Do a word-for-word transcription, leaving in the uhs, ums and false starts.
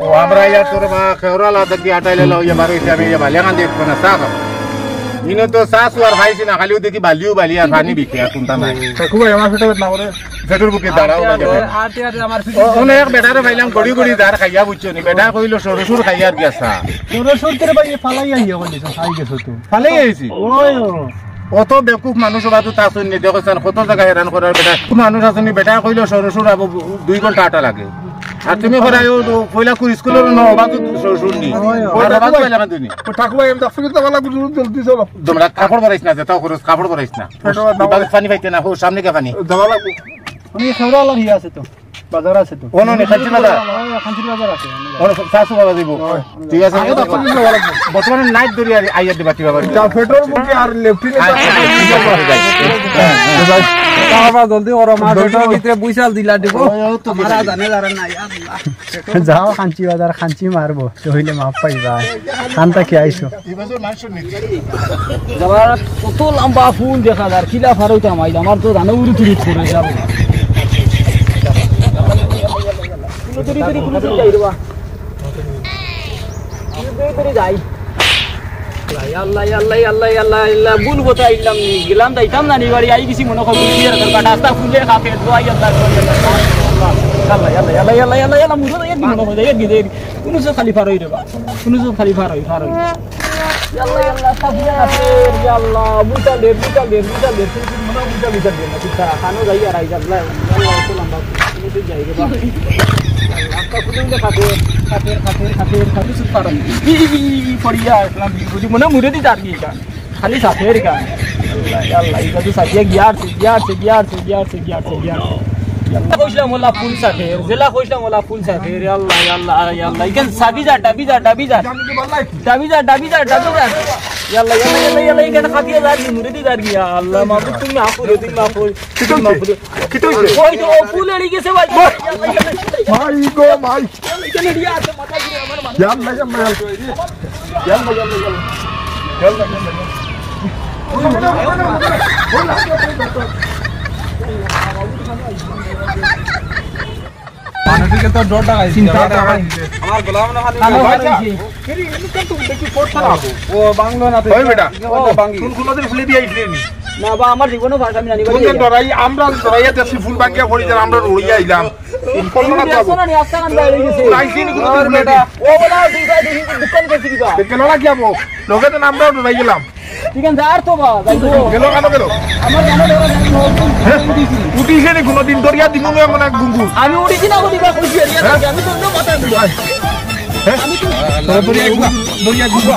ও, আমরা ইয়ার তোর বা খেওরা লাদাখি আটাইলে লইয়া বারো ইসে আমি ইয়া বালিয়া কান্দি একটু না চা খাবো। ইনো তো চা সুয়ার খাইছি না, খালিও দেখি বালিও বালি আর পানি বিকে আর কোনটা নাই। কাকু ভাই, আমার পেটে না করে। পেটর ভুকে দাঁড়াও না যাবে। আতে আতে আমার ও, অনেক বেটারে পাইলাম গড়ি গড়ি দাঁড় খাইয়া বুঝছো নি? বেটা কইলো সরসুর খাইয়া আর গেছা। সরসুর তোর ভাই ফালাই আইয়া বলি, খাই গেছো তো। ফালাই আইছি? ওই ও। অত বেকুব মানুষ ওবা তো তাসুন নি, দেখো সান, কত জাগা হেরান করার বেটা। মানুষ আছুন নি, বেটা কইলো সরসুর আবো দুই ঘন্টা আটা লাগে। আর তুমি করাই ও পয়লা কুড়ি স্কুলের ন ওবা তো সরসুর নি। ওই ও। আর ওবা তো পাইলাম না তুমি। ও ঠাকুমা, আমি দশ মিনিট যাওয়া লাগবো, জলদি চলো। তোমরা কাপড় পরাইস না, যেটাও করো, কাপড় পরাইস না। পেটে ব্যথা। বাবা পানি পাইতে না, হো, সামনে কে পানি? যাওয়া লাগবো। আমি খেওরা আলার ইয়ে আছে তো। বাজার আছে তো। অনো নি, খানচি বাজার? ওই, খানচির বাজার আছে। অনো, চা চুবা দিব। ওই। ঠিক আছে। আগে তো খানচি বাজার আছে। বর্তমানে নাইট ধরি আর আইয়ার দিবা, ঠিক আছে। যা, পেট্রোল বুকে আর লেফটিনে আচ্ছা, যা। ঠিক আছে, ঠিক আছে। বাবা, জলদি করো, মা, জলদি পেট্রোল করো। ভিতরে বুইশাল দিলা দিব। ওই, ওই তো আমার দিলা। জানে যারা নাই, আল্লাহ। যাও, খানচি বাজার, খানচি মারবো। তো হইলে মাফ পাইবা। খান থাকি আইছো। যাবার কত লম্বা ফুল দেখা যার, কিলা ফারইতাম আইল, আমার তো জানো উড়ি তুড়ি পড়ে যাবে। ফুল তুড়ি তুড়ি ফুল তুড়ি যাই রে বা। ফুল তুড়ি তুড়ি যাই। আল্লাহ, আল্লাহ, আল্লাহ, আল্লাহ, আল্লাহ, আল্লাহ, ভুল পথে আইলাম নি, গেলাম যাইতাম না নি বাড়ি, আই গেছি মনে কর, বুঝি আর দরকার, রাস্তা ফুলে কাপে, দোয়াই আল্লাহ, আল্লাহ, আল্লাহ, আল্লাহ, আল্লাহ, মুঠো যাই কি মনে কর, যাই কি, যাই কি। কুনু সব খালি ফারই রে বা, কুনু সব খালি ফারই, ফারই। ইয়াল্লা, ইয়াল্লা, সাফিয়া আছে, ইয়াল্লা, বুঝা দে, বুঝা দে, বুঝা দে, তুই কি মনে বুঝা, বুঝা দে না, তুই তারা খানো যাই আর আই, ইয়াল্লা, ইয়াল্লা, অত লম্বা, তুমি তুই যাই রে বা। ইয়াল্লা, আস্তা ফুটে উঠে খাতে, খাতে, খাতে, খাতে, খাতে, সুত পারো। ই, ই, ই, ই, পড়িয়া আসলাম, বুঝি মনে মুড়ে দি তার কি এটা? খালি সাফের গান। ইয়াল্লা, ইয়াল্লা, এটা তো সাফিয়া গিয়ার সে, গিয়ার সে, গিয়ার সে, গিয়ার সে, গিয়ার সে, গিয়ার সে। ইয়াল্লা, কইছিলাম ওলা ফুল সাফের, জেলা কইছিলাম ওলা ফুল সাফের, ইয়াল্লা, ইয়াল্লা, ইয়াল্লা। ইখান সাবি যা, ডাবি যা, ডাবি যা। ডাবি যা, ডাবি যা, ডাবি যা। ইয়াল্লা, ইয়াল্লা, ইয়াল্লা, ইয়াল্লা, ইখান খাপিয়া যার কি, মুড়ে দি যার কি, ইয়া আল্লাহ, মাবুদ, তুমি মাফ করো, তুমি মাফ করো, তুমি মাফ করো। কিতা অইছে? ওই তো, ও ফুল এড়ি গেছে ভাই। ভাই গো, ভাই। ইয়াল্লা, ইয়াল্লা, ইয়াল্লা। ইয়াল্লা, ইয়াল্লা, ইয়াল্লা। ইয়াল্লা, ইয়াল্লা, ইয়াল্লা। ইয়াল্লা, ইয়াল্লা, ইয়াল্লা। মানুষের তো ডর লাগাইছে। চিন্তা করা হয়। আমার গলা মনে হয় কালো ভাই হয়ে গেছে। এরে, এমনি কেন তুমি দেখি পড়ছো না? ও বাংলো না তো। ওই বেটা। ও বাংলি। কোন কোন দিন ফুলে দিয়ে আইছিলে নি? না বা, আমার জীবনও ভাষা আমি জানি কোন দিন ডরাই, আমরা ডরাইয়া দেশি ফুল বাঙ্গিয়া পড়ি যার, আমরা রড়িয়া আইলাম। কোন না যাবো? রাইসিন কোন দিন ফুলে দিয়ে। ও বলা, দুই ভাই, দুই দোকান করছি কিবা? দেখে লড়া কি যাবো? লগে তো আমরাও ডরাই গেলাম। ঠিক আছে, আর তো বা, যাইবো। গেল কেন গেল? আমার জানা ধরো, হ্যাঁ? উঠিছে নি কোনোদিন? দরিয়া দিন মনে হয় গুঙ্গু। আমি উঠি কিনা করি বা, কইছি, এরিয়া হ্যাঁ? থাকি, আমি তো অন্য কথা বলি। হ্যাঁ? আমি তো দরিয়া গুঙ্গু, দরিয়া গুঙ্গু।